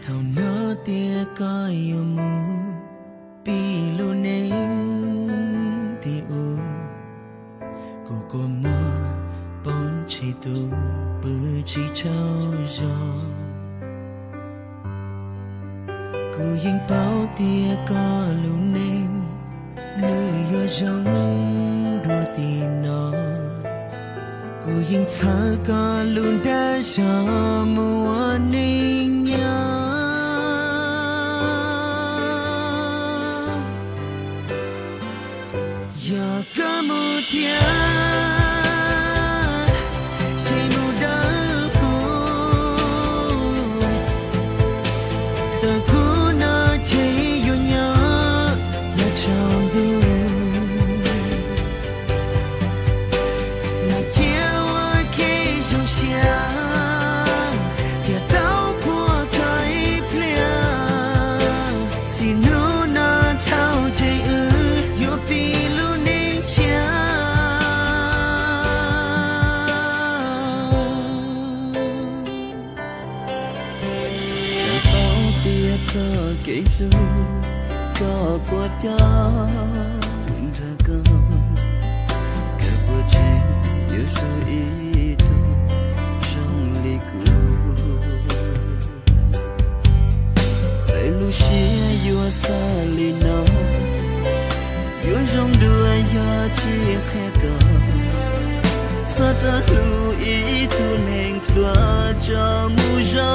Thaum no tias koj yuav mus pib lub neej tim ub, kuv kua muag poob tseg tus pw tsis tsaug zog. Kuv yeej paub tias koj lub neej nws yuav zoo dua tim no. Kuv yeej txhawb koj lub nra zog mus ua neej nyob. Yog koj mus thiab, ces mus dawb huv. Ntawm kuv no ces yuav nyob yav tsaus ntuj, los cia ua ke zoo siab, thiaj tau puag koj ib pliag. Txij hnub no thaum ces wb yuav pib lub neej tshiab. Xav paub tias txoj kev hlub koj puas coj nrog koj, koj puas tseem yuav hlub ib tug zoo li kuv. Txawm lub siab yuav xav li no, yuav zoo dua yog tsis qhia koj txog rau hlub ib tug neeg pluag tso mus zoo.